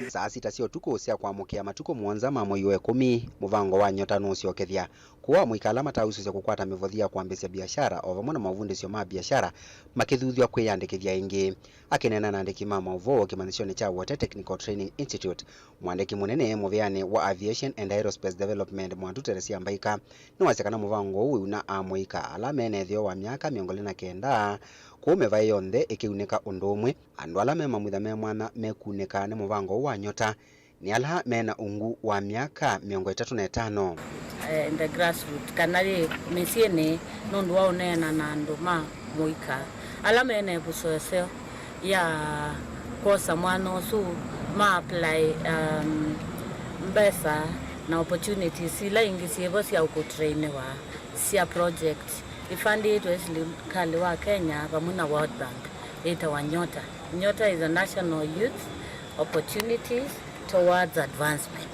Saa sita sya ũtukũ sya kwamũkĩa matukũ mũonza ma mwei wa ĩkũmi, mũvango wa Nyota nũũsyokethya kũaa amũika ala matausũsya kũkwata mĩvothi ya kwambĩĩsya biashara o vamwe na mavundĩsyo ma biashara makĩthuthw'a kwĩyandĩkĩthya ĩngĩ. Akĩneena na andĩki ma maũvoo kĩmanyĩsyonĩ kya Wote Technical Training Institute, mũandĩki mũnene mũvĩanĩ wa Aviation and Aerospace Development Mwatu Teresia Mbaika nĩwasya kana mũvango ũũ wĩuna amũika ala mena ĩtheo wa myaka mĩongo ĩlĩ na kenda kũũ mĩvaĩ yonthe ĩkĩunĩka ũndũ ũmwe. Andũ ala me mamutha me mwanya mekunĩka nĩ mũvango ũũ wa Nyota nĩ ala mena ungu wa myaka mĩongo ĩtatũ na ĩtano. Eh, in the grassroots, kana yĩ mĩsyĩnĩ, nũndũ wa ũneena na andũ ma mũika ala mena ĩvuso ĩseo ya kwosa mwanya ũsu, ma apply, um, mbesa na opportunities ila ingĩ syĩvo sya kũtrainiwa sya project ifandĩtwe nĩ silikalĩ wa Kenya vamwe na World Bank, yĩtawa Nyota. Nyota is a National Youth Opportunities Towards Advancement.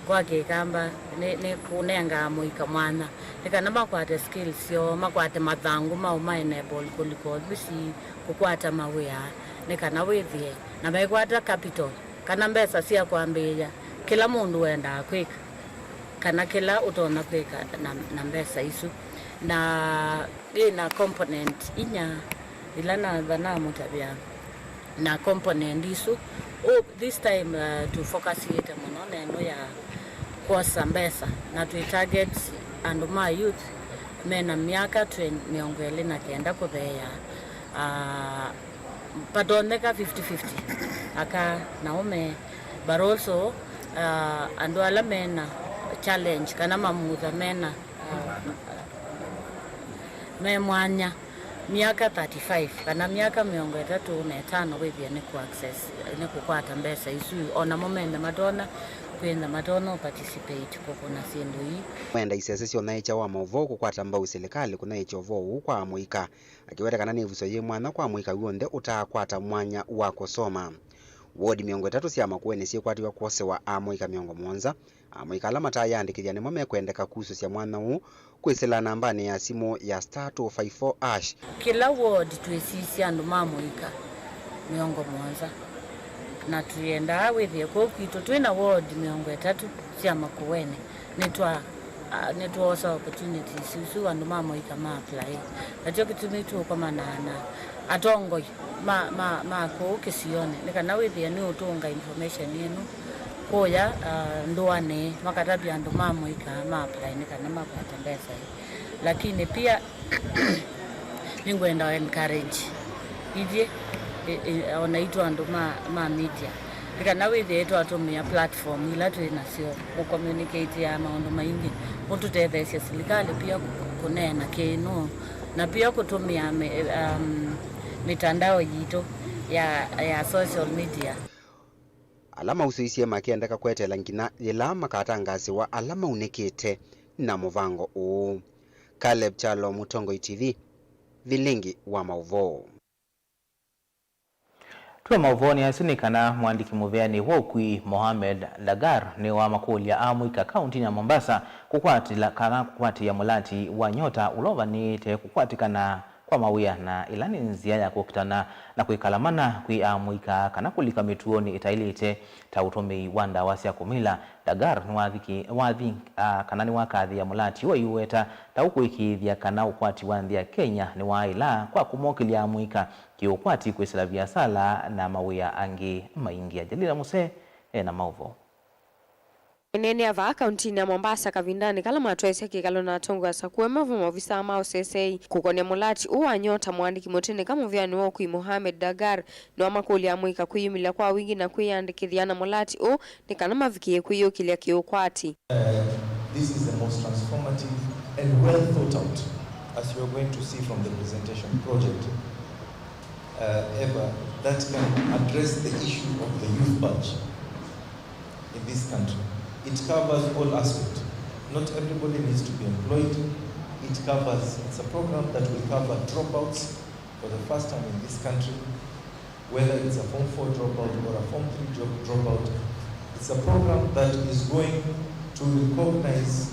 Kwa Kĩkamba, nĩ, nĩ kũnengaa mũika mwanya nĩ kana makwate skills syoo, makwate mathangũ ma ũma enable kũlika ovici, kũkwata mawĩa, nĩ kana wĩthĩe na mekwata capital, kana mbesa sya kwambĩĩa kĩla mũndũ wendaa kwĩka, kana kĩla ũtonya kwĩka na, na mbesa isu. Na yĩ na component inya ila natha namũtavya, na component isu. Ũ, this time, uh, tũfocusĩte mũno neno ya kwosa mbesa, na twĩ target andũ ma youth mena myaka twen-, mĩongo ĩlĩ na kenda kũtheea, uh, patonyeka fifty fifty, aka na ũme, but also, uh, andũ ala mena challenge kana mamutha mena, uh, me mwanya myaka thirty-five kana myaka mĩongo ĩtatũ na ĩtano wĩthĩa nĩ kũ access, nĩ kũkwata mbesa isu, o namo mene matona kwĩtha matona participate kũkũna syĩndũ ii. Mwenda isese syonaĩkya wa maũvoo kũkwata mbau silikalĩ kũnaĩkya ũvoo ũũ kwa amũika, akĩweta kana nĩ ĩvuso yĩ mwanya kwa mũika w'onthe ũtaakwata mwanya wa kũsoma. Wodi mĩongo ĩtatũ sya Makueni syĩkwatiw'a kwosewa amũika mĩongo mũonza. Amũika ala matayandĩkĩthya nĩmo mekwendeka kusũsya mwanya ũũ kwĩsĩla nambanĩ ya simũ ya star two five four hash. Kĩla ward twĩsisya andũ ma mũika mĩongo mũonza, na tũyendaa wĩthĩe kũu kwitũ twĩ na ward mĩongo ĩtatũ sya Makueni. Nĩtwa, ah, nĩtwoosa opportunities isu andũ ma mũika ma apply. Nakyo kĩtumi tũkomana na atongoi ma, ma, ma kũu kĩsionĩ, nĩ kana wĩthĩe nĩ ũtũnga information ĩno kũya, ah, ndũanĩ, makatavya andũ ma mũika ma apply nĩ kana makwate mbesa ii. Lakini pia nĩngwenda encourage ithyĩ, i, i, ona itũ andũ ma, ma media, nĩ kana wĩthĩe twatũmĩa platform ila twĩ nasyo kũcommunicate ya maũndũ maingĩ, ũtũtetheesya silikalĩ pia kũ-, kũneena kĩnũ, na pia kũtũmĩa mĩ-, um, mitandao yitũ ya, ya social media. Ala mausũisye makĩendeka kweteela nginya yĩla makatangaasĩwa ala maunĩkĩte na mũvango ũũ. Caleb Kyalo, Mũtongoi T V, vilingi wa maũvoo. Twĩ maũvoonĩ asu nĩ kana mũandĩki mũveanĩ wa ũkui Mohamed Dagar nĩwamakũlya amũika kauntinĩ ya Mombasa kũkwatĩla kana kũkwatĩĩa mũlati wa Nyota ũla ũvanĩĩte kũkwatĩkana kwa mawĩa na ĩla nĩ nzĩa ya kũkitana na kwĩkala mana kwĩ amũika kana kũlika mĩtuonĩ ĩtaĩlĩte ta ũtũmĩi wa ndawa sya kũmila. Dagar nĩwathiki-, wathi, a, kana nĩwakathĩĩa mũlati ũũ aiũweta ta ũkũĩkĩĩthya kana ũkwati wa nthĩ ya Kenya nĩwaaĩla kwa kũmokĩlya amũika kĩũkwati kwĩsĩla viasala na mawĩa angĩ maingĩ. Angelina Muse ena maũvoo. Ĩneenea vaa kauntinĩ ya Mombasa kavindanĩ kala matwaĩsya kĩkalo na atongoi asa kuema vamwe ovisaa ma ũseseei kũkonĩa mũlati ũũ wa Nyota, mũandĩki mũtĩnĩka mũvĩanĩ wa ũkui Mohamed Dagar nĩwamakũlya amũika kwĩyumĩlya kwa wingĩ na kwĩyandĩkĩthya na mũlati ũũ nĩ kana mavikĩe kwĩyũkĩlya kĩũkwati. Uh, this is the most transformative and well thought out, as you are going to see from the presentation, project. Uh, ever that can address the issue of the youth bulge in this country. It covers all aspects. Not everybody needs to be employed. It covers, it's a program that will cover dropouts for the first time in this country, whether it's a form four dropout or a form three drop-, dropout. It's a program that is going to recognize,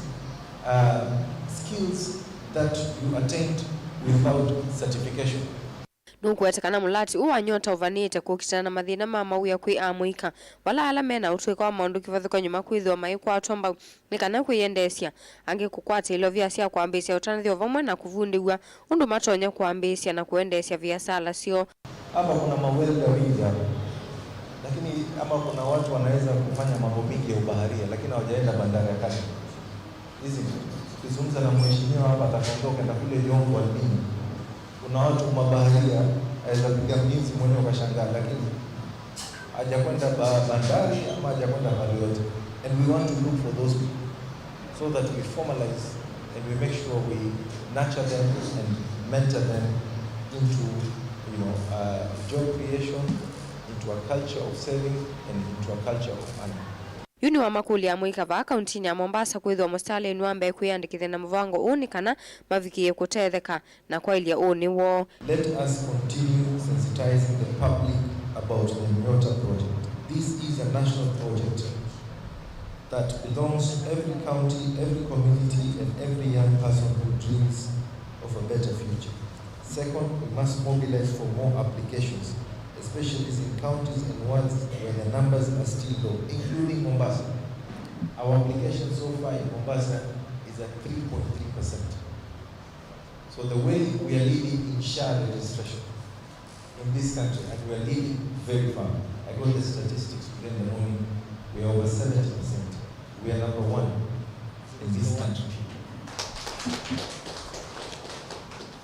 uh, skills that you attained without certification. Nũkũweta kana mũlati ũũ wa Nyota ũvanĩĩte kũkitana na mathĩna ma mawĩa kwĩ amũika, vala ala me na ũtũĩka wa maũndũ kĩvathũkany'o makwĩthĩwa maikwatwa mbau nĩ kana kwĩyendeesya, angĩ kũkwata ilovia sya kwambĩĩsya ũtanathi o vamwe na kũvundĩw'a ũndũ matonya kwambĩĩsya na kũendeesya viasala syoo. Hapa kuna mawelda wengi hapa, lakini ama kuna watu wanaweza kufanya mambo mingi ya ubaharia, lakini hawajaenda bandari ya Kashi. Hizi, ukizungumza na mheshimiwa hapa, atakwambia ukienda kule Jongo Albino, kuna watu mabaharia, aweza piga mlinzi mwenyewe ukashangaa, lakini hajakwenda ba-, bandari ama hajakwenda mahali yote. And we want to look for those people so that we formalize and we make sure we nurture them and mentor them into, you know, uh, job creation, into a culture of saving and into a culture of earning. Yu nĩwamakũlya amũika vaa kauntinĩ ya Mombasa kwĩthĩwa mũsitalĩnĩ wa mbee kwĩyandĩkĩthya na mũvango ũũ nĩ kana mavikĩe kũtetheka na kwaĩlya ũnĩ woo. Let us continue sensitizing the public about the Nyota project. This is a national project. that belongs to every county, every community, and every young person who dreams of a better future. Second, we must mobilize for more applications, especially in counties and wards where the numbers are still low, including Mombasa. Our application so far in Mombasa is at three point three percent. So the way we are leading in SHA registration in this country, and we are leading very far. I got the statistics today in the morning. We are over seventy percent. We are number one in this country.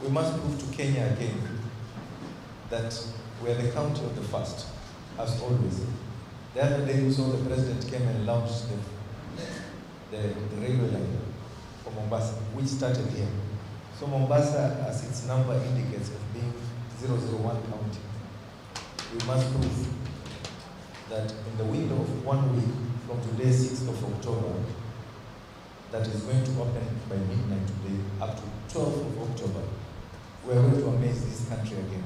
We must prove to Kenya again that we are the county of the first, as always. The other day we saw the president came and launched the, the, the railway line for Mombasa, which started here. So Mombasa, as its number indicates, of being zero zero one county, we must prove that in the window of one week from today, sixth of October, that is going to open by midnight today up to twelfth of October, we are going to amaze this country again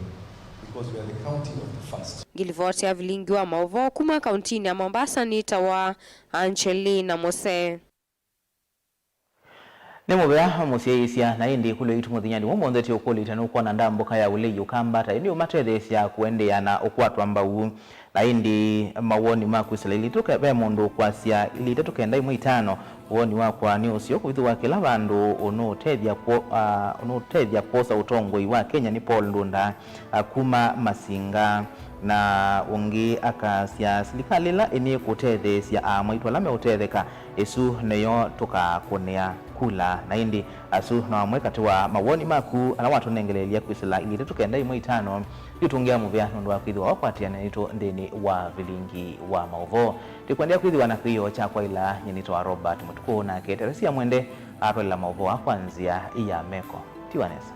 because we are the county of the first. Ngilivoti ya vilingi wa maũvoo kuma kauntinĩ ya Mombasa nĩtawa Angelina Mose. Nĩ mũvea mũsyaĩĩsya, na ĩndĩ ĩkũlyo yitũ mũthenyanĩ ũmũnthĩ ti ũkũlĩte nũkwona ndambũka ya ũlei ũkambata, ĩndĩ ũmatetheesya kũendeea na ũkwatwa mbau. Na ĩndĩ mawoni maku ĩsila ilĩ tũke, ve mũndũ ũkwasya ilĩ itatũ kenda ĩmwe itano, woni wakwa nĩ ũseo kũvithũa kĩla vandũ ũnũũtethya kwo-, ah, ũnũũtethya kwosa ũtongoi wa Kenya nĩ Paul Ndunda, ah, kuma Masinga. Na ũngĩ akasya silikalĩ ĩla ĩnĩkũtetheesya aamwaitũ ala meũtetheka, ĩsu nĩyo tũkakũnĩa kula. Na ĩndĩ asu no amwe katĩ wa mawoni maku ala watũnengeleelya kwĩsĩla ilĩ itatũ kenda ĩmwe itano. Twĩtũngĩa mũvea nũndũ wa kwĩthĩwa wakwatĩanĩa naitũ nthĩnĩ wa vilingi wa maũvoo. Tũkwendea kwĩthĩwa na kĩĩo kya kwaĩla. Nyie nĩtawa Robert Mũtukũ, nake Teresia Mwende atwaĩla maũvoo aa kwa nzĩa ya meko. Tiwa nesa.